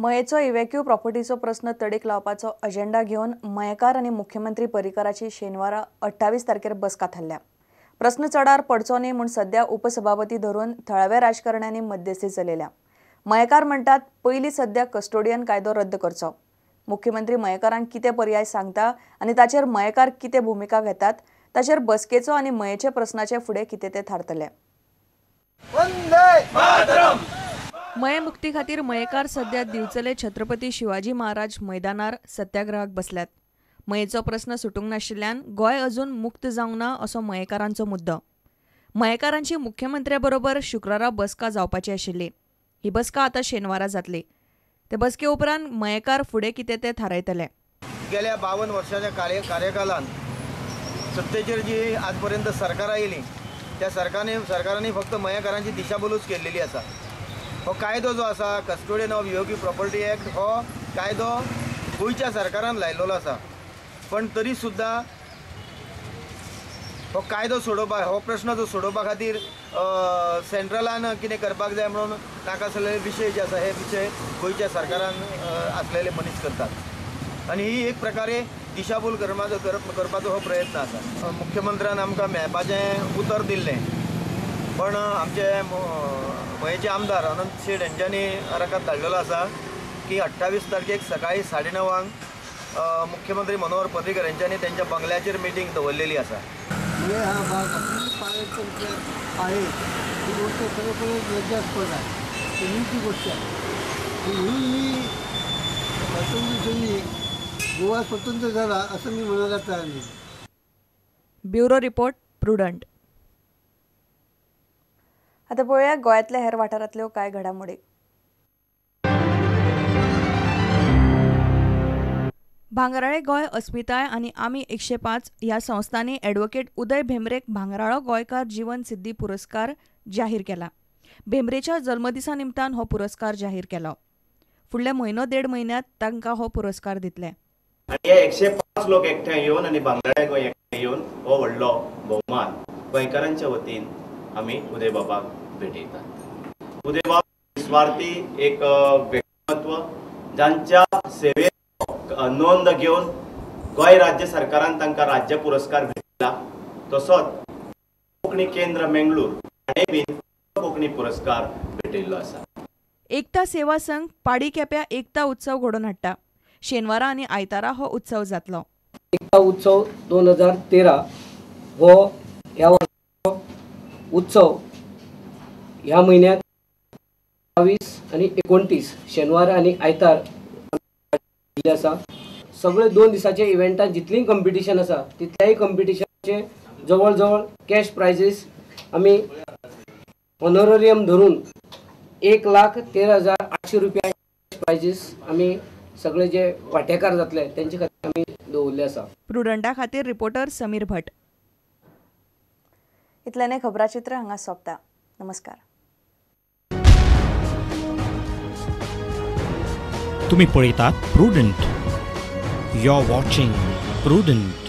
मयेचो इव्हॅक्यू प्रॉपर्टीचो प्रस्न तडीक लावपाचो अजेंडा घेवन मयेकार आनी मुख्यमंत्री पर्रीकराची शेनवारा 28 तारखेर बसका थारल्या. प्रस्न चडार पडचो न्ही म्हूण सध्या उपसभापती धरून थळाव्या राजकारण्यांनी मध्यस्थी चलयल्या. मयेकार म्हणटात पयलीं सध्या कस्टोडियन कायदो रद्द करचो. मुख्यमंत्री मयेकारांक कितें पर्याय सांगता आनी ताचेर मयेकार कितें भुमिका घेतात ताचेर बसकेचो आनी मयेचे प्रस्नाचे फुडें कितें तें थारतलें. मये मुक्ती खातीर मयेकार सध्या दिवचले छत्रपती शिवाजी महाराज मैदानार सत्याग्रहाक बसल्यात. मयेचो प्रस्न सुटूंक नाशिल्ल्यान गोंय अजून मुक्त जावंक ना असो मयेकारांचो मुद्दो. मयेकारांची मुख्यमंत्र्या बरोबर शुक्रारा बसका जावपाची आशिल्ली. ही बसका आतां शेनवारा जातली. ते बसके उपरांत मयेकार फुडें कितें तें थारायतले. गेल्या 52 वर्सांच्या कार्यकालान सत्तेचेर जी आजपर्यंत सरकारां आयलीं त्या सरकारांनी फक्त मयेकारांची दिशाभूलूच केल्लेली आसा. हो कायदो जो आसा custodian of EOQ property act हो कायदो गोंयच्या सरकारान लायलेलो आसा, पण तरी सुद्दां हो कायदो सोडोवपा हो प्रश्न जो सोडोवपा खातीर सेंट्रलान कितें करपाक जाय म्हणून नाका आसलेले विशय जे आसा हे विशय गोंयच्या सरकारान आसलेले मनीस करतात आनी ही एक प्रकारे दिशाभूल करपाचो हो प्रयत्न आसा. मुख्यमंत्र्यान आमकां मेळपाचें उतर दिल्लें, पण आमचे मयेचे आमदार अनंत शेट हेंच्यांनी रकाद धाडलेलो आसा की 28 तारखेक सकाळी 9:30 मुख्यमंत्री मनोहर पर्रीकर हेंच्यांनी त्यांच्या बंगल्याचेर मिटींग दवरलेली आसा. म्हणजे हा भाग अगदी पारतंत्र्य आहे ही गोष्ट खरोखरच लज्जास्पद आहे, ही गोष्ट आहे. म्हणून मी स्वातंत्र्य गोवा स्वतंत्र झाला असं मी म्हणायला तयार नाही. Bureau report, Prudent. आता पळोवया गोंयांतल्या हेर वाठारांतल्यो कांय घडामोडी. भांगराळे गोंय अस्मिताय आनी आमी 105 ह्या संस्थांनी ॲडव्होकेट उदय भेंब्रेक भांगराळो गोंयकार जीवन सिद्धी पुरस्कार जाहीर केला. भेंब्रेच्या जल्मदिसा निमतान हो पुरस्कार जाहीर केलो. फुडल्या म्हयनो देड म्हयन्यांत तांकां हो पुरस्कार दितले. आनी हे 105 लोक एकठांय येवन आनी भांगराळे गोंय एकठांय येवन हो व्हडलो भोवमान गोंयकारांच्या वतीन आमी उदय बाबाक भेटयतात. उदय बाब निस्वार्थी एक व्यक्तिमत्व जांच्या सेवेत नोंद घेवन गोंय राज्य सरकारान तांकां राज्य पुरस्कार भेटला, तसोच कोंकणी केंद्र मेंगळूर हाणें बीन कोंकणी पुरस्कार भेटयल्लो आसा. एकता सेवा संघ पाडी केप्या एकता उत्सव घडोवन हाडटा. शेनवारा आनी आयतारा हो उत्सव जातलो. एकता उत्सव 2013 हो ह्या वर्साचो उत्सव ह्या म्हयन्याक 22 आनी 29 शेनवार आनी आयतार आसा. सगळे 2 दिसाचे इव्हेंटात जितलीं कॉम्पिटिशन आसा तितल्याय कॉम्पिटिशनाचे जवळ जवळ कॅश प्रायजीस आमी ऑनोररियम धरून 1,13,800 रुपया प्रायजीस आमी सगळे जे वांटेकार जातले तेंचे खातीर आमी दवरले आसा. प्रुडंटा खातीर रिपोर्टर समीर भट. इतल्याने खबराचित्र हांगा सोंपता. नमस्कार. तुम्ही पळयतात Prudent. You are watching Prudent.